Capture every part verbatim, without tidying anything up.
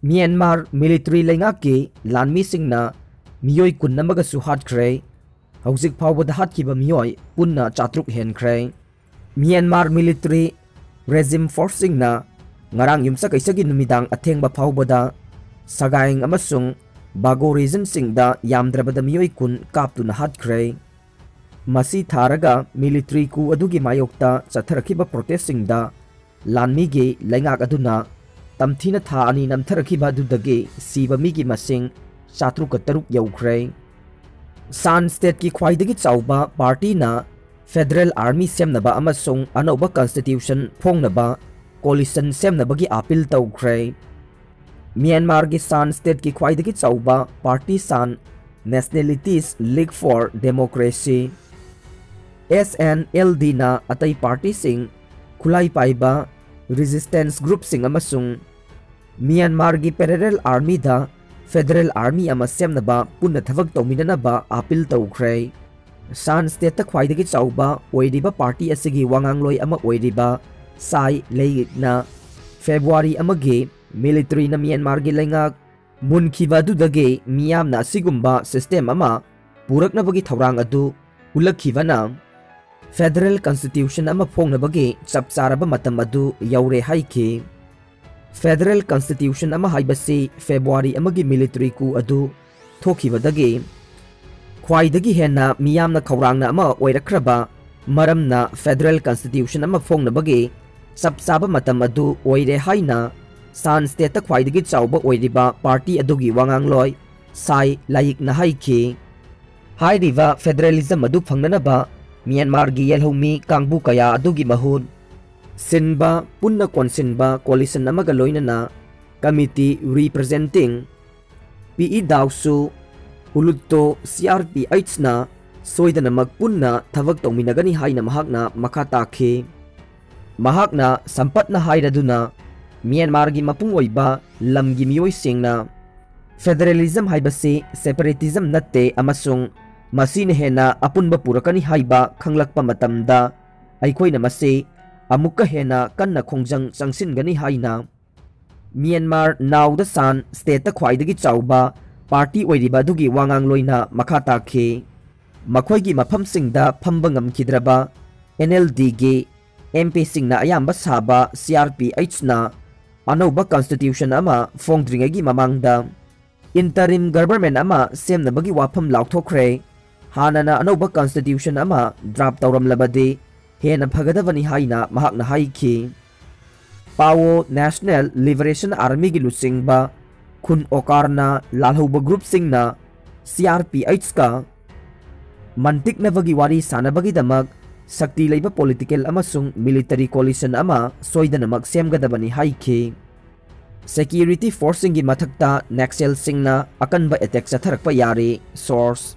Myanmar military ꯂꯩꯉꯥꯛꯀꯤ ꯂꯥꯟꯃꯤꯁꯤꯡꯅ ꯃꯤꯑꯣꯏ ꯀꯨꯟ ꯑꯃꯒꯁꯨ ꯍꯥꯠꯈ꯭ꯔꯦ꯫ ꯍꯧꯖꯤꯛ ꯐꯥꯎꯕꯗ ꯍꯥꯠꯈꯤꯕ ꯃꯤꯑꯣꯏ ꯄꯨꯟꯅ ꯆꯥꯇ꯭ꯔꯨꯛ ꯍꯦꯟꯈ꯭ꯔꯦ꯫ ꯃ꯭ꯌꯥꯟꯃꯥꯔ ꯃꯤꯂꯤꯇꯔꯤ ꯔꯦꯖꯤꯝ ꯐꯣꯔꯁꯁꯤꯡꯅ ꯉꯔꯥꯡ ꯌꯨꯝꯁꯀꯩꯁꯒꯤ ꯅꯨꯃꯤꯗꯥꯡ ꯑꯊꯦꯡꯕ ꯐꯥꯎꯕꯗ ꯁꯒꯥꯏꯡ ꯑꯃꯁꯨꯡ ꯕꯥꯒꯣ ꯔꯤꯖꯟꯁꯤꯡꯗ ꯌꯥꯝꯗ꯭ꯔꯕꯗ ꯃꯤꯑꯣꯏ ꯀꯨꯟ ꯀꯥꯞꯇꯨꯅ ꯍꯥꯠꯈ꯭ꯔꯦ꯫ ꯃꯁꯤ ꯊꯥꯔꯒ ꯃꯤꯂꯤꯇꯔꯤ ꯀꯨ ꯑꯗꯨꯒꯤ ꯃꯥꯌꯣꯛꯇ ꯆꯠꯊꯔꯛꯈꯤꯕ ꯄ꯭ꯔꯣꯇꯦꯁꯁꯤꯡꯗ ꯂꯥꯟꯃꯤꯒꯤ ꯂꯩꯉꯥꯛ ꯑꯗꯨꯅ ꯇꯝꯊꯤꯅ ꯊꯥ ꯑꯅꯤ ꯅꯝꯊꯔꯛꯈꯤꯕ ꯑꯗꯨꯗꯒꯤ ꯁꯤꯕ ꯃꯤꯒꯤ ꯃꯁꯤꯡ ꯆꯥꯇ꯭ꯔꯨꯛꯀ ꯇꯔꯨꯛ ꯌꯧꯈ꯭ꯔꯦ꯫ ꯁꯥꯟ ꯁ꯭ꯇꯦꯠꯀꯤ ꯈ꯭ꯋꯥꯏꯗꯒꯤ ꯆꯥꯎꯕ ꯄꯥꯔꯇꯤꯅ ꯐꯦꯗꯔꯦꯜ ꯑꯥꯔꯃꯤ ꯁꯦꯝꯅꯕ ꯑꯃꯁꯨꯡ ꯑꯅꯧꯕ ꯀꯟꯁꯇꯤꯇ꯭ꯌꯨꯁꯟ ꯐꯣꯡꯅꯕ ꯀꯣꯂꯤꯁꯟ ꯁꯦꯝꯅꯕꯒꯤ ꯑꯥꯄꯤꯜ ꯇꯧꯈ꯭ꯔꯦ꯫ ꯃ꯭ꯌꯥꯟꯃꯥꯔꯒꯤ ꯁꯥꯟ ꯁ꯭ꯇꯦꯠꯀꯤ ꯈ꯭ꯋꯥꯏꯗꯒꯤ ꯆꯥꯎꯕ party Shan Nationalities League for Democracy, S N L D, ꯅ ꯑꯇꯩ ꯄꯥꯔꯇꯤꯁꯤꯡ, ꯈꯨꯠꯂꯥꯏ ꯄꯥꯏꯕ ꯔꯤꯖꯤꯁꯇꯦꯟꯁ ꯒ꯭ꯔꯨꯞꯁꯤꯡ ꯑꯃꯁꯨꯡ ꯃ꯭ꯌꯥꯟꯃꯥꯔꯒꯤ ꯄꯦꯔꯦꯔꯦꯜ ꯑꯥꯔꯃꯤꯗ ꯐꯦꯗꯔꯦꯜ ꯑꯥꯔꯃꯤ ꯑꯃ ꯁꯦꯝꯅꯕ ꯄꯨꯟꯅ ꯊꯕꯛ ꯇꯧꯃꯤꯟꯅꯅꯕ ꯑꯥꯄꯤꯜ ꯇꯧꯈ꯭ꯔꯦ꯫ ꯁꯥꯟ ꯁ꯭ꯇꯦꯠꯇ ꯈ꯭ꯋꯥꯏꯗꯒꯤ ꯆꯥꯎꯕ ꯑꯣꯏꯔꯤꯕ ꯄꯥꯔꯇꯤ ꯑꯁꯤꯒꯤ ꯋꯥꯉꯥꯡꯂꯣꯏ ꯑꯃ ꯑꯣꯏꯔꯤꯕ ꯁꯥꯏ ꯂꯩꯌꯤꯛꯅ ꯐꯦꯕ꯭ꯔꯨꯋꯥꯔꯤ ꯑꯃꯒꯤ ꯃꯤꯂꯤꯇꯔꯤꯅ ꯃ꯭ꯌꯥꯟꯃꯥꯔꯒꯤ ꯂꯩꯉꯥꯛ ꯃꯨꯟꯈꯤꯕ ꯑꯗꯨꯗꯒꯤ ꯃꯤꯌꯥꯝꯅ ꯑꯁꯤꯒꯨꯝꯕ ꯁꯤꯁꯇꯦꯝ ꯑꯃ ꯄꯨꯔꯛꯅꯕꯒꯤ ꯊꯧꯔꯥꯡ ꯑꯗꯨ ꯎꯠꯂꯛꯈꯤꯕꯅ ꯐꯦꯗꯔꯦꯜ ꯀꯟꯁꯇꯤꯇ꯭ꯌꯨꯁꯟ ꯑꯃ ꯐꯣꯡꯅꯕꯒꯤ ꯆꯞ ꯆꯥꯔꯕ ꯃꯇꯝ ꯑꯗꯨ ꯌꯧꯔꯦ ꯍꯥꯏꯈꯤ꯫ ꯐꯦꯗꯔꯦꯜ ꯀꯟꯁꯇꯤꯇ꯭ꯌꯨꯁꯟ ꯑꯃ ꯍꯥꯏꯕꯁꯤ ꯐꯦꯕ꯭ꯔꯨꯋꯥꯔꯤ ꯑꯃꯒꯤ ꯃꯤꯂꯤꯇꯔꯤ ꯀꯨ ꯑꯗꯨ ꯊꯣꯛꯈꯤꯕꯗꯒꯤ ꯈ꯭ꯋꯥꯏꯗꯒꯤ ꯍꯦꯟꯅ ꯃꯤꯌꯥꯝꯅ ꯈꯧꯔꯥꯡꯅ ꯑꯃ ꯑꯣꯏꯔꯛꯈ꯭ꯔꯕ ꯃꯔꯝꯅ ꯐꯦꯗꯔꯦꯜ ꯀꯟꯁꯇꯤꯇ꯭ꯌꯨꯁꯟ ꯑꯃ ꯐꯣꯡꯅꯕꯒꯤ ꯆꯞ ꯆꯥꯕ ꯃꯇꯝ ꯑꯗꯨ ꯑꯣꯏꯔꯦ ꯍꯥꯏꯅ ꯁꯥꯟ ꯁ꯭ꯇꯦꯠꯇ ꯈ꯭ꯋꯥꯏꯗꯒꯤ ꯆꯥꯎꯕ ꯑꯣꯏꯔꯤꯕ ꯄꯥꯔꯇꯤ ꯑꯗꯨꯒꯤ ꯋꯥꯉꯥꯡꯂꯣꯏ ꯁꯥꯏ ꯂꯥꯌꯤꯛꯅ ꯍꯥꯏꯈꯤ꯫ ꯍꯥꯏꯔꯤꯕ ꯐꯦꯗꯔꯦꯂꯤꯖꯝ ꯑꯗꯨ ꯐꯪꯅꯅꯕ ꯃ꯭ꯌꯥꯟꯃꯥꯔꯒꯤ ꯌꯦꯜꯍꯧꯃꯤ ꯀꯥꯡꯕꯨ ꯀꯌꯥ ꯑꯗꯨꯒꯤ ꯃꯍꯨꯠ ꯁꯤꯟꯕ ꯄꯨꯟꯅ ꯀꯣꯟꯁꯤꯟꯕ ꯀꯣꯂꯤꯁꯟ ꯑꯃꯒ ꯂꯣꯏꯅꯅ ꯀꯃꯤꯇꯤ ꯔꯤꯄ꯭ꯔꯖꯦꯟꯇꯤꯡ ꯄꯤ ꯏ ꯗꯥꯎꯁꯨ ꯍꯨꯂꯨꯠꯇꯣ ꯁꯤ ꯑꯥꯔ ꯄꯤ ꯑꯩꯆꯅ ꯁꯣꯏꯗꯅꯃꯛ ꯄꯨꯟꯅ ꯊꯕꯛ ꯇꯧꯃꯤꯟꯅꯒꯅꯤ ꯍꯥꯏꯅ ꯃꯍꯥꯛꯅ ꯃꯈꯥ ꯇꯥꯈꯤ꯫ ꯃꯍꯥꯛꯅ ꯁꯝꯄꯠꯅ ꯍꯥꯏꯔꯗꯨꯅ ꯃ꯭ꯌꯥꯟꯃꯥꯔꯒꯤ ꯃꯄꯨꯡ ꯑꯣꯏꯕ ꯂꯝꯒꯤ ꯃꯤꯑꯣꯏꯁꯤꯡꯅ ꯐꯦꯗꯔꯦꯂꯤꯖꯝ ꯍꯥꯏꯕꯁꯤ ꯁꯦꯄꯔꯦꯇꯤꯖꯝ ꯅꯠꯇꯦ ꯑꯃꯁꯨꯡ ꯃꯁꯤꯅ ꯍꯦꯟꯅ ꯑꯄꯨꯟꯕ ꯄꯨꯔꯛꯀꯅꯤ ꯍꯥꯏꯕ ꯈꯪꯂꯛꯄ ꯃꯇꯝꯗ ꯑꯩꯈꯣꯏꯅ ꯃꯁꯤ ꯑꯃꯨꯛꯀ ꯍꯦꯟꯅ ꯀꯟꯅ ꯈꯣꯡꯖꯪ ꯆꯪꯁꯤꯟꯒꯅꯤ ꯍꯥꯏꯅ ꯃ꯭ꯌꯥꯟꯃꯥꯔ ꯅꯥꯎꯗ ꯁꯥꯟ ꯁ꯭ꯇꯦꯠꯇ ꯈ꯭ꯋꯥꯏꯗꯒꯤ ꯆꯥꯎꯕ ꯄꯥꯔꯇꯤ ꯑꯣꯏꯔꯤꯕ ꯑꯗꯨꯒꯤ ꯋꯥꯉꯥꯡꯂꯣꯏꯅ ꯃꯈꯥ ꯇꯥꯈꯤ꯫ ꯃꯈꯣꯏꯒꯤ ꯃꯐꯝꯁꯤꯡꯗ ꯐꯝꯕ ꯉꯝꯈꯤꯗ꯭ꯔꯕ ꯑꯦꯟ ꯑꯦꯜ ꯗꯤꯒꯤ ꯑꯦꯝ ꯄꯤꯁꯤꯡꯅ ꯑꯌꯥꯝꯕ ꯁꯥꯕ ꯁꯤ ꯑꯥꯔ ꯄꯤ ꯑꯩꯆꯅ ꯑꯅꯧꯕ ꯀꯟꯁꯇꯤꯇ꯭ꯌꯨꯁꯟ ꯑꯃ ꯐꯣꯡꯗ꯭ꯔꯤꯉꯩꯒꯤ ꯃꯃꯥꯡꯗ ꯏꯟꯇꯔꯤꯝ ꯒꯚꯔꯟꯃꯦꯟꯠ ꯑꯃ ꯁꯦꯝꯅꯕꯒꯤ ꯋꯥꯐꯝ ꯂꯥꯎꯊꯣꯛꯈ꯭ꯔꯦ꯫ ꯍꯥꯟꯅꯅ ꯑꯅꯧꯕ ꯀꯟꯁꯇꯤꯇ꯭ꯌꯨꯁꯟ ꯑꯃ ꯗ꯭ꯔꯥꯐ ꯇꯧꯔꯝꯂꯕꯗꯤ ꯍꯦꯟꯅ ꯐꯒꯗꯕꯅꯤ ꯍꯥꯏꯅ ꯃꯍꯥꯛꯅ ꯍꯥꯏꯈꯤ꯫ ꯄꯥꯋꯣ ꯅꯦꯁꯅꯦꯜ ꯂꯤꯕꯔꯦꯁꯟ ꯑꯥꯔꯃꯤꯒꯤ ꯂꯨꯆꯤꯡꯕ ꯈꯨꯟ ꯑꯣꯀꯥꯔꯅ ꯂꯥꯜꯍꯧꯕ ꯒ꯭ꯔꯨꯞꯁꯤꯡꯅ ꯁꯤ ꯑꯥꯔ ꯄꯤ ꯑꯩꯆꯀ ꯃꯟꯇꯤꯛꯅꯕꯒꯤ ꯋꯥꯔꯤ ꯁꯥꯅꯕꯒꯤꯗꯃꯛ ꯁꯛꯇꯤ ꯂꯩꯕ ꯄꯣꯂꯤꯇꯤꯀꯦꯜ ꯑꯃꯁꯨꯡ ꯃꯤꯂꯤꯇꯔꯤ ꯀꯣꯂꯤꯁꯟ ꯑꯃ ꯁꯣꯏꯗꯅꯃꯛ ꯁꯦꯝꯒꯗꯕꯅꯤ ꯍꯥꯏꯈꯤ꯫ ꯁꯦꯀ꯭ꯌꯨꯔꯤꯇꯤ ꯐꯣꯔꯁꯁꯤꯡꯒꯤ ꯃꯊꯛꯇ ꯅꯦꯛꯁꯦꯜꯁꯤꯡꯅ ꯑꯀꯟꯕ ꯑꯦꯇꯦꯛ ꯆꯠꯊꯔꯛꯄ ꯌꯥꯔꯤ꯫ ꯁꯣꯔꯁ: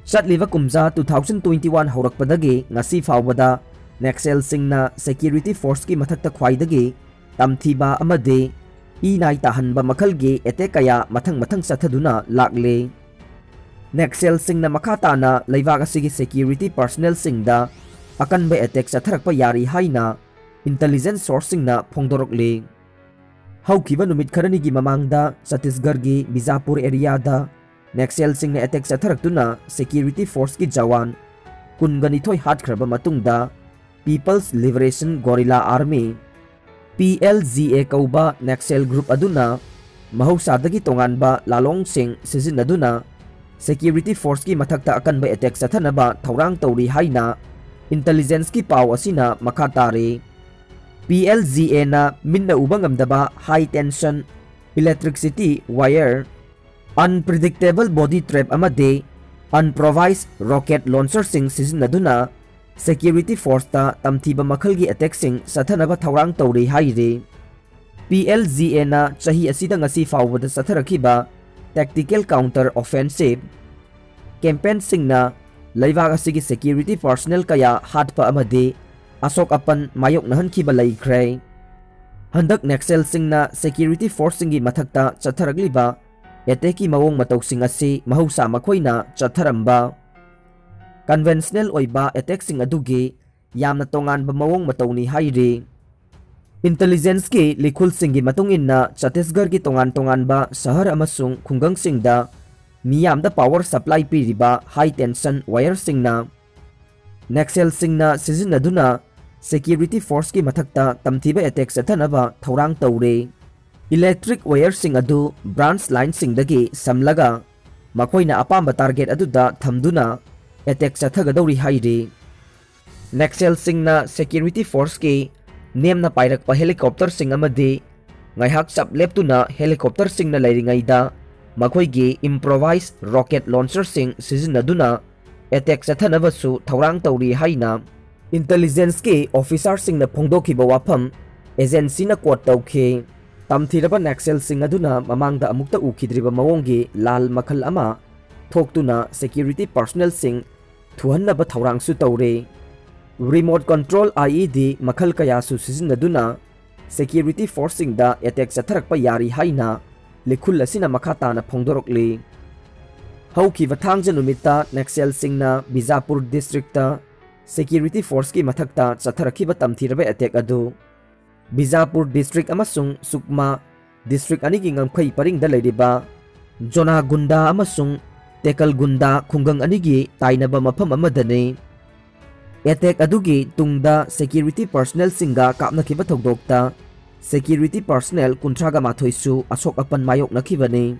ꯆꯠꯂꯤꯕ ꯀꯨꯝꯖꯥ two thousand twenty one ꯍꯧꯔꯛꯄꯗꯒꯤ ꯉꯁꯤ ꯐꯥꯎꯕꯗ ꯅꯦꯛꯁꯦꯜꯁꯤꯡꯅ ꯁꯦꯀ꯭ꯌꯨꯔꯤꯇꯤ ꯐꯣꯔꯁꯀꯤ ꯃꯊꯛꯇ ꯈ꯭ꯋꯥꯏꯗꯒꯤ ꯇꯝꯊꯤꯕ ꯑꯃꯗꯤ ꯏ ꯅꯥꯏ ꯇꯥꯍꯟꯕ ꯃꯈꯜꯒꯤ ꯑꯦꯇꯦꯛ ꯀꯌꯥ ꯃꯊꯪ ꯃꯊꯪ ꯆꯠꯊꯗꯨꯅ ꯂꯥꯛꯂꯤ꯫ ꯅꯦꯛꯁꯦꯜꯁꯤꯡꯅ ꯃꯈꯥ ꯇꯥꯅ ꯂꯩꯕꯥꯛ ꯑꯁꯤꯒꯤ ꯁꯦꯀ꯭ꯌꯨꯔꯤꯇꯤ ꯄꯔꯁꯅꯦꯜꯁꯤꯡꯗ ꯑꯀꯟꯕ ꯑꯦꯇꯦꯛ ꯆꯠꯊꯔꯛꯄ ꯌꯥꯔꯤ ꯍꯥꯏꯅ ꯏꯟꯇꯦꯂꯤꯖꯦꯟꯁ ꯁꯣꯔꯁꯁꯤꯡꯅ ꯐꯣꯡꯗꯣꯔꯛꯂꯤ꯫ ꯍꯧꯈꯤꯕ ꯅꯨꯃꯤꯠ ꯈꯔꯅꯤꯒꯤ ꯃꯃꯥꯡꯗ ꯆꯇꯤꯁꯒꯔꯒꯤ ꯕꯤꯖꯥꯄꯨꯔ ꯑꯦꯔꯤꯌꯥꯗ ꯅꯦꯛꯁꯦꯜꯁꯤꯡꯅ ꯑꯦꯇꯦꯛ ꯆꯠꯊꯔꯛꯇꯨꯅ ꯁꯦꯀ꯭ꯌꯨꯔꯤꯇꯤ ꯐꯣꯔꯁꯀꯤ ꯖꯋꯥꯟ ꯀꯨꯟꯒ ꯅꯤꯊꯣꯏ ꯍꯥꯠꯈ꯭ꯔꯕ ꯃꯇꯨꯡꯗ People's Liberation Guerrilla Army, P L G A ꯀꯧꯕ ꯅꯦꯛꯁꯦꯜ ꯒ꯭ꯔꯨꯞ ꯑꯗꯨꯅ ꯃꯍꯧꯁꯥꯗꯒꯤ ꯇꯣꯉꯥꯟꯕ ꯂꯥꯂꯣꯡꯁꯤꯡ ꯁꯤꯖꯤꯟꯅꯗꯨꯅ ꯁꯦꯀ꯭ꯌꯨꯔꯤꯇꯤ ꯐꯣꯔꯁꯀꯤ ꯃꯊꯛꯇ ꯑꯀꯟꯕ ꯑꯦꯇꯦꯛ ꯆꯠꯊꯅꯕ ꯊꯧꯔꯥꯡ ꯇꯧꯔꯤ ꯍꯥꯏꯅ ꯏꯟꯇꯦꯂꯤꯖꯦꯟꯁꯀꯤ ꯄꯥꯎ ꯑꯁꯤꯅ ꯃꯈꯥ ꯇꯥꯔꯤ꯫ P L G Aꯅ ꯃꯤꯠꯅ ꯎꯕ ꯉꯝꯗꯕ high tension electricity wire, unpredictable body trap ꯑꯃꯗꯤ unprovised rocket launcherꯁꯤꯡ ꯁꯤꯖꯤꯟꯅꯗꯨꯅ ꯁꯦꯀ꯭ꯌꯨꯔꯤꯇꯤ ꯐꯣꯔꯁꯇ ꯇꯝꯊꯤꯕ ꯃꯈꯜꯒꯤ ꯑꯦꯇꯦꯛꯁꯤꯡ ꯆꯠꯊꯅꯕ ꯊꯧꯔꯥꯡ ꯇꯧꯔꯤ ꯍꯥꯏꯔꯤ꯫ P L G Aꯅ ꯆꯍꯤ ꯑꯁꯤꯗ ꯉꯁꯤ ꯐꯥꯎꯕꯗ ꯆꯠꯊꯔꯛꯈꯤꯕ tactical counter offensive campaignꯁꯤꯡꯅ ꯂꯩꯕꯥꯛ ꯑꯁꯤꯒꯤ ꯁꯦꯀ꯭ꯌꯨꯔꯤꯇꯤ ꯄꯔꯁꯅꯦꯜ ꯀꯌꯥ ꯍꯥꯠꯄ ꯑꯃꯗꯤ ꯑꯁꯣꯛ ꯑꯄꯟ ꯃꯥꯌꯣꯛꯅꯍꯟꯈꯤꯕ ꯂꯩꯈ꯭ꯔꯦ꯫ ꯍꯟꯗꯛ ꯅꯦꯛꯁꯦꯜꯁꯤꯡꯅ ꯁꯦꯀ꯭ꯌꯨꯔꯤꯇꯤ ꯐꯣꯔꯁꯁꯤꯡꯒꯤ ꯃꯊꯛꯇ ꯆꯠꯊꯔꯛꯂꯤꯕ ꯑꯦꯇꯦꯛꯀꯤ ꯃꯑꯣꯡ ꯃꯇꯧꯁꯤꯡ ꯑꯁꯤ ꯃꯍꯧꯁꯥ ꯃꯈꯣꯏꯅ ꯆꯠꯊꯔꯝꯕ ꯀꯟꯚꯦꯟꯁꯅꯦꯜ ꯑꯣꯏꯕ ꯑꯦꯇꯦꯛꯁꯤꯡ ꯑꯗꯨꯒꯤ ꯌꯥꯝꯅ ꯇꯣꯉꯥꯟꯕ ꯃꯑꯣꯡ ꯃꯇꯧꯅꯤ ꯍꯥꯏꯔꯤ꯫ Intelligence-ꯀꯤ ꯂꯤꯈꯨꯜꯁꯤꯡꯒꯤ ꯃꯇꯨꯡ ꯏꯟꯅ, ꯆꯇꯤꯁꯒꯔꯒꯤ ꯇꯣꯉꯥꯟ ꯇꯣꯉꯥꯟꯕ ꯁꯍꯔ ꯑꯃꯁꯨꯡ ꯈꯨꯡꯒꯪꯁꯤꯡꯗ ꯃꯤꯌꯥꯝꯗ power supply ꯄꯤꯔꯤꯕ high tension wire-ꯁꯤꯡꯅ Naxal-ꯁꯤꯡꯅ ꯁꯤꯖꯤꯟꯅꯗꯨꯅ security force-ꯀꯤ ꯃꯊꯛꯇ ꯇꯝꯊꯤꯕ attack ꯆꯠꯊꯅꯕ ꯊꯧꯔꯥꯡ ꯇꯧꯔꯦ꯫ Electric wire-ꯁꯤꯡ ꯑꯗꯨ branch line-ꯁꯤꯡꯗꯒꯤ ꯁꯝꯂꯒ ꯃꯈꯣꯏꯅ ꯑꯄꯥꯝꯕ target ꯑꯗꯨꯗ ꯊꯝꯗꯨꯅ attack ꯆꯠꯊꯒꯗꯧꯔꯤ ꯍꯥꯏꯔꯤ꯫ Naxal-ꯁꯤꯡꯅ security force-ꯀꯤ ꯅꯦꯝꯅ ꯄꯥꯏꯔꯛꯄ helicopter-ꯁꯤꯡ ꯑꯃꯗꯤ ꯉꯥꯏꯍꯥꯛ ꯆꯞ ꯂꯦꯞꯇꯨꯅ helicopter-ꯁꯤꯡꯅ ꯂꯩꯔꯤꯉꯩꯗ ꯃꯈꯣꯏꯒꯤ improvised rocket launcher-ꯁꯤꯡ ꯁꯤꯖꯤꯟꯅꯗꯨꯅ attack ꯆꯠꯊꯅꯕꯁꯨ ꯊꯧꯔꯥꯡ ꯇꯧꯔꯤ ꯍꯥꯏꯅ intelligence-ꯀꯤ officer-ꯁꯤꯡꯅ ꯐꯣꯡꯗꯣꯛꯈꯤꯕ ꯋꯥꯐꯝ agency-ꯅ quote ꯇꯧꯈꯤ꯫ ꯇꯝꯊꯤꯔꯕ Naxal-ꯁꯤꯡ ꯑꯗꯨꯅ ꯃꯃꯥꯡꯗ ꯑꯃꯨꯛꯇ ꯎꯈꯤꯗ꯭ꯔꯤꯕ ꯃꯑꯣꯡꯒꯤ ꯂꯥꯜ ꯃꯈꯜ ꯑꯃ ꯊꯣꯛꯇꯨꯅ security personnel-ꯁꯤꯡ ꯊꯨꯍꯟꯅꯕ ꯊꯧꯔꯥꯡꯁꯨ ꯇꯧꯔꯦ꯫ Remote control I E D ꯃꯈꯜ ꯀꯌꯥꯁꯨ ꯁꯤꯖꯤꯟꯅꯗꯨꯅ security force-ꯁꯤꯡꯗ attack ꯆꯠꯊꯔꯛꯄ ꯌꯥꯔꯤ ꯍꯥꯏꯅ ꯂꯤꯈꯨꯜ ꯑꯁꯤꯅ ꯃꯈꯥ ꯇꯥꯅ ꯐꯣꯡꯗꯣꯔꯛꯂꯤ꯫ ꯍꯧꯈꯤꯕ ꯊꯥꯡꯖ ꯅꯨꯃꯤꯠꯇ Naxal-ꯁꯤꯡꯅ ꯕꯤꯖꯥꯄꯨꯔ district-ꯇ security force-ꯀꯤ ꯃꯊꯛꯇ ꯆꯠꯊꯔꯛꯈꯤꯕ ꯇꯝꯊꯤꯔꯕ attack ꯑꯗꯨ ꯕꯤꯖꯥꯄꯨꯔ district ꯑꯃꯁꯨꯡ ꯁꯨꯛꯃꯥ district ꯑꯅꯤꯒꯤ ꯉꯝꯈꯩ ꯄꯔꯤꯡꯗ ꯂꯩꯔꯤꯕ ꯖꯣꯅꯥꯒꯨꯟꯗꯥ ꯑꯃꯁꯨꯡ ꯇꯦꯀꯜꯒꯨꯟꯗꯥ ꯈꯨꯡꯒꯪ ꯑꯅꯤꯒꯤ ꯇꯥꯏꯅꯕ ꯃꯐꯝ ꯑꯃꯗꯅꯤ꯫ Attack ꯑꯗꯨꯒꯤ ꯇꯨꯡꯗ security personnel-ꯁꯤꯡꯒ ꯀꯥꯞꯅꯈꯤꯕ ꯊꯧꯗꯣꯛꯇ security personnel ꯀꯨꯟꯊ꯭ꯔꯥꯒ ꯃꯥꯊꯣꯏꯁꯨ ꯑꯁꯣꯛ ꯑꯄꯟ ꯃꯥꯌꯣꯛꯅꯈꯤꯕꯅꯤ꯫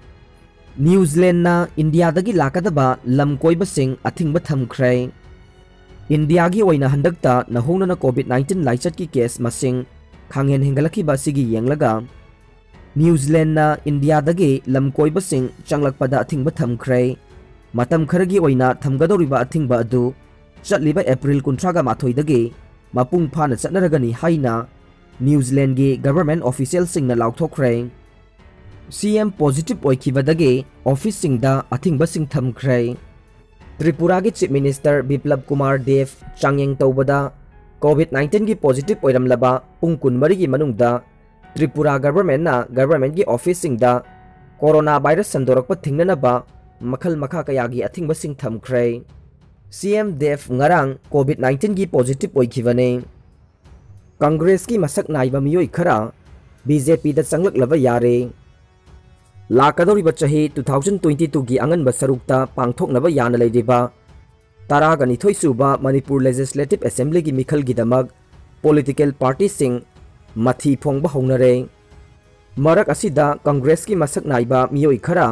New Zealand-ꯅ ꯏꯟꯗꯤꯌꯥꯗꯒꯤ ꯂꯥꯛꯀꯗꯕ ꯂꯝ ꯀꯣꯏꯕꯁꯤꯡ ꯑꯊꯤꯡꯕ ꯊꯝꯈ꯭ꯔꯦ꯫ ꯏꯟꯗꯤꯌꯥꯒꯤ ꯑꯣꯏꯅ ꯍꯟꯗꯛꯇ ꯅꯧꯍꯧꯅꯅ COVID nineteen ꯂꯥꯏꯆꯠꯀꯤ case ꯃꯁꯤꯡ ꯈꯥꯡꯍꯦꯟ ꯍꯦꯟꯒꯠꯂꯛꯈꯤꯕ ꯑꯁꯤꯒꯤ ꯌꯦꯡꯂꯒ, New Zealand-ꯅ ꯏꯟꯗꯤꯌꯥꯗꯒꯤ ꯂꯝ ꯀꯣꯏꯕꯁꯤꯡ ꯆꯪꯂꯛꯄꯗ ꯑꯊꯤꯡꯕ ꯊꯝꯈ꯭ꯔꯦ꯫ ꯃꯇꯝ ꯈꯔꯒꯤ ꯑꯣꯏꯅ ꯊꯝꯒꯗꯧꯔꯤꯕ ꯑꯊꯤꯡꯕ ꯑꯗꯨ ꯆꯠꯂꯤꯕ April ꯀꯨꯟꯊ꯭ꯔꯥꯒ ꯃꯥꯊꯣꯏꯗꯒꯤ ꯃꯄꯨꯡ ꯐꯥꯅ ꯆꯠꯅꯔꯒꯅꯤ ꯍꯥꯏꯅ New Zealand-ꯒꯤ government official-ꯁꯤꯡꯅ ꯂꯥꯎꯊꯣꯛꯈ꯭ꯔꯦ꯫ C M positive ꯑꯣꯏꯈꯤꯕꯗꯒꯤ office-ꯁꯤꯡꯗ ꯑꯊꯤꯡꯕꯁꯤꯡ ꯊꯝꯈ꯭ꯔꯦ꯫ ꯇ꯭ꯔꯤꯄꯨꯔꯥꯒꯤ Chief Minister ꯕꯤꯄ꯭ꯂꯕ ꯀꯨꯃꯥꯔ ꯗꯦꯕ ꯆꯥꯡꯌꯦꯡ ꯇꯧꯕꯗ COVID nineteen-ꯒꯤ positive ꯑꯣꯏꯔꯝꯂꯕ ꯄꯨꯡ ꯀꯨꯟꯃꯔꯤꯒꯤ ꯃꯅꯨꯡꯗ ꯇ꯭ꯔꯤꯄꯨꯔꯥ government-ꯅ government-ꯒꯤ office-ꯁꯤꯡꯗ corona virus ꯁꯟꯗꯣꯔꯛꯄ ꯊꯤꯡꯅꯅꯕ ꯃꯈꯜ ꯃꯈꯥ ꯀꯌꯥꯒꯤ ꯑꯊꯤꯡꯕꯁꯤꯡ ꯊꯝꯈ꯭ꯔꯦ꯫ C M ꯗꯦꯕ ꯉꯔꯥꯡ COVID nineteen-ꯒꯤ positive ꯑꯣꯏꯈꯤꯕꯅꯤ꯫ ꯀꯪꯒ꯭ꯔꯦꯁꯀꯤ ꯃꯁꯛ ꯅꯥꯏꯕ ꯃꯤꯑꯣꯏ ꯈꯔ ꯕꯤ ꯖꯦ ꯄꯤꯗ ꯆꯪꯂꯛꯂꯕ ꯌꯥꯔꯦ꯫ ꯂꯥꯛꯀꯗꯧꯔꯤꯕ ꯆꯍꯤ two thousand twenty twoꯒꯤ ꯑꯉꯟꯕ ꯁꯔꯨꯛꯇ ꯄꯥꯡꯊꯣꯛꯅꯕ ꯌꯥꯅ ꯂꯩꯔꯤꯕ ꯇꯔꯥꯒ ꯅꯤꯊꯣꯏ ꯁꯨꯕ ꯃꯅꯤꯄꯨꯔ ꯂꯦꯖꯤꯁꯂꯦꯇꯤꯚ ꯑꯦꯁꯦꯝꯕ꯭ꯂꯤꯒꯤ ꯃꯤꯈꯜꯒꯤꯗꯃꯛ ꯄꯣꯂꯤꯇꯤꯀꯦꯜ ꯄꯥꯔꯇꯤꯁꯤꯡ ꯃꯊꯤ ꯐꯣꯡꯕ ꯍꯧꯅꯔꯦ꯫ ꯃꯔꯛ ꯑꯁꯤꯗ ꯀꯪꯒ꯭ꯔꯦꯁꯀꯤ ꯃꯁꯛ ꯅꯥꯏꯕ ꯃꯤꯑꯣꯏ ꯈꯔ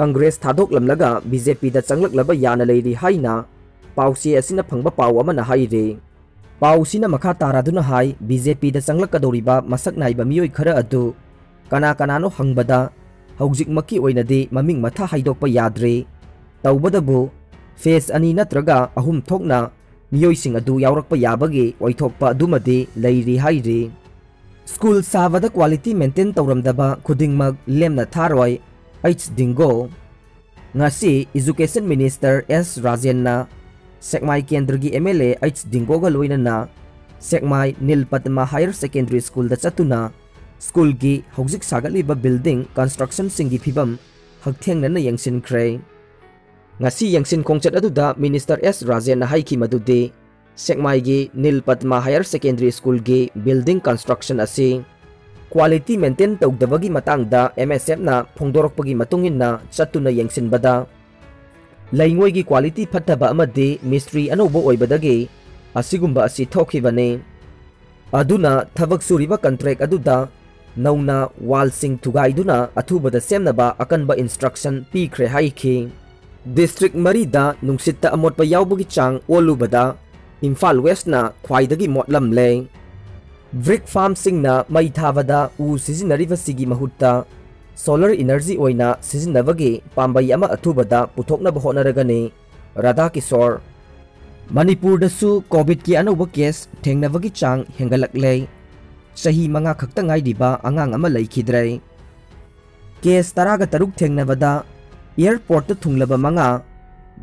ꯀꯪꯒ꯭ꯔꯦꯁ ꯊꯥꯗꯣꯛꯂꯝꯂꯒ ꯕꯤ ꯖꯦ ꯄꯤꯗ ꯆꯪꯂꯛꯂꯕ ꯌꯥꯅ ꯂꯩꯔꯤ ꯍꯥꯏꯅ ꯄꯥꯎꯆꯦ ꯑꯁꯤꯅ ꯐꯪꯕ ꯄꯥꯎ ꯑꯃꯅ ꯍꯥꯏꯔꯤ꯫ ꯄꯥꯎꯁꯤꯅ ꯃꯈꯥ ꯇꯥꯔꯗꯨꯅ ꯍꯥꯏ, ꯕꯤ ꯖꯦ ꯄꯤꯗ ꯆꯪꯂꯛꯀꯗꯧꯔꯤꯕ ꯃꯁꯛ ꯅꯥꯏꯕ ꯃꯤꯑꯣꯏ ꯈꯔ ꯑꯗꯨ ꯀꯅꯥ ꯀꯅꯥꯅꯣ ꯍꯪꯕꯗ ꯍꯧꯖꯤꯛꯃꯛꯀꯤ ꯑꯣꯏꯅꯗꯤ ꯃꯃꯤꯡ ꯃꯊꯥ ꯍꯥꯏꯗꯣꯛꯄ ꯌꯥꯗ꯭ꯔꯤ꯫ ꯇꯧꯕꯗꯕꯨ ꯐꯦꯁ ꯑꯅꯤ ꯅꯠꯇ꯭ꯔꯒ ꯑꯍꯨꯝ ꯊꯣꯛꯅ ꯃꯤꯑꯣꯏꯁꯤꯡ ꯑꯗꯨ ꯌꯥꯎꯔꯛꯄ ꯌꯥꯕꯒꯤ ꯑꯣꯏꯊꯣꯛꯄ ꯑꯗꯨꯃꯗꯤ ꯂꯩꯔꯤ ꯍꯥꯏꯔꯤ꯫ ꯁ꯭ꯀꯨꯜ ꯁꯥꯕꯗ ꯀ꯭ꯋꯥꯂꯤꯇꯤ ꯃꯦꯟꯇꯦꯟ ꯇꯧꯔꯝꯗꯕ ꯈꯨꯗꯤꯡꯃꯛ ꯂꯦꯝꯅ ꯊꯥꯔꯣꯏ, ꯑꯩꯆ ꯗꯤꯡꯒꯣ꯫ ꯉꯁꯤ ꯏꯖꯨꯀꯦꯁꯟ ꯃꯤꯅꯤꯁꯇꯔ ꯑꯦꯁ ꯔꯥꯖꯦꯟꯅ ꯁꯦꯛꯃꯥꯏ ꯀꯦꯟꯗ꯭ꯔꯒꯤ ꯑꯦꯝ ꯑꯦꯜ ꯑꯦ ꯑꯩꯆ ꯗꯤꯡꯒꯣꯒ ꯂꯣꯏꯅꯅ ꯁꯦꯛꯃꯥꯏ ꯅꯤꯜ ꯄꯗꯃ ꯍꯥꯌꯔ ꯁꯦꯀꯦꯟꯗꯔꯤ ꯁ꯭ꯀꯨꯜꯗ ꯆꯠꯇꯨꯅ ꯁ꯭ꯀꯨꯜꯒꯤ ꯍꯧꯖꯤꯛ ꯁꯥꯒꯠꯂꯤꯕ ꯕꯤꯜꯗꯤꯡ ꯀꯟꯁꯇ꯭ꯔꯛꯁꯟꯁꯤꯡꯒꯤ ꯐꯤꯕꯝ ꯍꯛꯊꯦꯡꯅꯅ ꯌꯦꯡꯁꯤꯟꯈ꯭ꯔꯦ꯫ ꯉꯁꯤ ꯌꯦꯡꯁꯤꯟ ꯈꯣꯡꯆꯠ ꯑꯗꯨꯗ ꯃꯤꯅꯤꯁꯇꯔ ꯑꯦꯁ ꯔꯥꯖꯦꯟꯅ ꯍꯥꯏꯈꯤ ꯃꯗꯨꯗꯤ ꯁꯦꯛꯃꯥꯏꯒꯤ ꯅꯤꯜ ꯄꯗꯃ ꯍꯥꯌꯔ ꯁꯦꯀꯦꯟꯗꯔꯤ ꯁ꯭ꯀꯨꯜꯒꯤ ꯕꯤꯜꯗꯤꯡ ꯀꯟꯁꯇ꯭ꯔꯛꯁꯟ ꯑꯁꯤ ꯀ꯭ꯋꯥꯂꯤꯇꯤ ꯃꯦꯟꯇꯦꯟ ꯇꯧꯗꯕꯒꯤ ꯃꯇꯥꯡꯗ ꯑꯦꯝ ꯑꯦꯁ ꯑꯦꯐꯅ ꯐꯣꯡꯗꯣꯔꯛꯄꯒꯤ ꯃꯇꯨꯡ ꯏꯟꯅ ꯆꯠꯇꯨꯅ ꯌꯦꯡꯁꯤꯟꯕꯗ ꯂꯩꯉꯣꯏꯒꯤ ꯀ꯭ꯋꯥꯂꯤꯇꯤ ꯐꯠꯇꯕ ꯑꯃꯗꯤ ꯃꯤꯁꯇ꯭ꯔꯤ ꯑꯅꯧꯕ ꯑꯣꯏꯕꯗꯒꯤ ꯑꯁꯤꯒꯨꯝꯕ ꯑꯁꯤ ꯊꯣꯛꯈꯤꯕꯅꯤ꯫ ꯑꯗꯨꯅ ꯊꯕꯛ ꯁꯨꯔꯤꯕ ꯀꯟꯇ꯭ꯔꯦꯛ ꯑꯗꯨꯗ ꯅꯧꯅ ꯋꯥꯜꯁꯤꯡ ꯊꯨꯒꯥꯏꯗꯨꯅ ꯑꯊꯨꯕꯗ ꯁꯦꯝꯅꯕ ꯑꯀꯟꯕ ꯏꯟꯁꯇ꯭ꯔꯛꯁꯟ ꯄꯤꯈ꯭ꯔꯦ ꯍꯥꯏꯈꯤ꯫ ꯗꯤꯁꯇ꯭ꯔꯤꯛ ꯃꯔꯤꯗ ꯅꯨꯡꯁꯤꯠꯇ ꯑꯃꯣꯠꯄ ꯌꯥꯎꯕꯒꯤ ꯆꯥꯡ ꯑꯣꯜꯂꯨꯕꯗ ꯏꯝꯐꯥꯜ ꯋꯦꯁꯅ ꯈ꯭ꯋꯥꯏꯗꯒꯤ ꯃꯣꯠꯂꯝꯂꯦ꯫ ꯕ꯭ꯔꯤꯛ ꯐꯥꯔꯝꯁꯤꯡꯅ ꯃꯩ ꯊꯥꯕꯗ ꯎ ꯁꯤꯖꯤꯟꯅꯔꯤꯕꯁꯤꯒꯤ ꯃꯍꯨꯠꯇ ꯁꯣꯂꯔ ꯏꯅꯔꯖꯤ ꯑꯣꯏꯅ ꯁꯤꯖꯤꯟꯅꯕꯒꯤ ꯄꯥꯝꯕꯩ ꯑꯃ ꯑꯊꯨꯕꯗ ꯄꯨꯊꯣꯛꯅꯕ ꯍꯣꯠꯅꯔꯒꯅꯤ꯫ ꯔꯥꯙꯥ ꯀꯤꯁꯣꯔ꯫ ꯃꯅꯤꯄꯨꯔꯗꯁꯨ ꯀꯣꯚꯤꯗꯀꯤ ꯑꯅꯧꯕ ꯀꯦꯁ ꯊꯦꯡꯅꯕꯒꯤ ꯆꯥꯡ ꯍꯦꯟꯒꯠꯂꯛꯂꯦ꯫ ꯆꯍꯤ ꯃꯉꯥ ꯈꯛꯇ ꯉꯥꯏꯔꯤꯕ ꯑꯉꯥꯡ ꯑꯃ ꯂꯩꯈꯤꯗ꯭ꯔꯦ꯫ ꯀꯦꯁ ꯇꯔꯥꯒ ꯇꯔꯨꯛ ꯊꯦꯡꯅꯕꯗ ꯑꯦꯌꯔꯄꯣꯔꯠꯇ ꯊꯨꯡꯂꯕ ꯃꯉꯥ,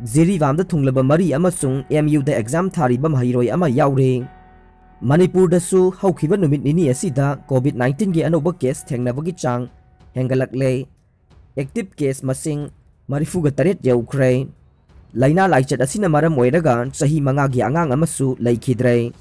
ꯖꯤꯔꯤꯕꯥꯝꯗ ꯊꯨꯡꯂꯕ ꯃꯔꯤ ꯑꯃꯁꯨꯡ ꯑꯦꯝ ꯌꯨꯗ ꯑꯦꯛꯖꯥꯝ ꯊꯥꯔꯤꯕ ꯃꯍꯩꯔꯣꯏ ꯑꯃ ꯌꯥꯎꯔꯦ꯫ ꯃꯅꯤꯄꯨꯔꯗꯁꯨ ꯍꯧꯈꯤꯕ ꯅꯨꯃꯤꯠ ꯅꯤꯅꯤ ꯑꯁꯤꯗ ꯀꯣꯚꯤꯗ ꯅꯥꯏꯟꯇꯤꯟꯒꯤ ꯑꯅꯧꯕ ꯀꯦꯁ ꯊꯦꯡꯅꯕꯒꯤ ꯆꯥꯡ ꯍꯦꯟꯒꯠꯂꯛꯂꯦ꯫ ꯑꯦꯛꯇꯤꯚ ꯀꯦꯁ ꯃꯁꯤꯡ ꯃꯔꯤꯐꯨꯒ ꯇꯔꯦꯠ ꯌꯧꯈ꯭ꯔꯦ꯫ ꯂꯥꯏꯅꯥ ꯂꯥꯏꯆꯠ ꯑꯁꯤꯅ ꯃꯔꯝ ꯑꯣꯏꯔꯒ ꯆꯍꯤ ꯃꯉꯥꯒꯤ ꯑꯉꯥꯡ ꯑꯃꯁꯨ ꯂꯩꯈꯤꯗ꯭ꯔꯦ꯫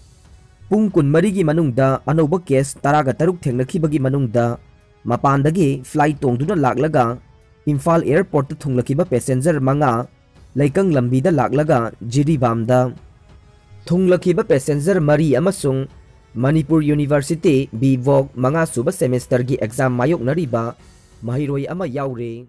ꯄꯨꯡ ꯀꯨꯟꯃꯔꯤꯒꯤ ꯃꯅꯨꯡꯗ ꯑꯅꯧꯕ ꯀꯦꯁ ꯇꯔꯥꯒ ꯇꯔꯨꯛ ꯊꯦꯡꯅꯈꯤꯕꯒꯤ ꯃꯅꯨꯡꯗ ꯃꯄꯥꯟꯗꯒꯤ ꯐ꯭ꯂꯥꯏꯠ ꯇꯣꯡꯗꯨꯅ ꯂꯥꯛꯂꯒ ꯏꯝꯐꯥꯜ ꯑꯦꯌꯔꯄꯣꯔꯠꯇ ꯊꯨꯡꯂꯈꯤꯕ ꯄꯦꯁꯦꯟꯖꯔ ꯃꯉꯥ ꯂꯩꯀꯪ ꯂꯝꯕꯤꯗ ꯂꯥꯛꯂꯒ ꯖꯤꯔꯤꯕꯥꯝꯗ ꯊꯨꯡꯂꯈꯤꯕ ꯄꯦꯁꯦꯟꯖꯔ ꯃꯔꯤ ꯑꯃꯁꯨꯡ ꯃꯅꯤꯄꯨꯔ ꯌꯨꯅꯤꯚꯔꯁꯤꯇꯤ ꯕꯤ ꯚꯣꯛ ꯃꯉꯥꯁꯨꯕ ꯁꯦꯃꯦꯁꯇꯔꯒꯤ ꯑꯦꯛꯖꯥꯝ ꯃꯥꯌꯣꯛꯅꯔꯤꯕ ꯃꯍꯩꯔꯣꯏ ꯑꯃ ꯌꯥꯎꯔꯤ꯫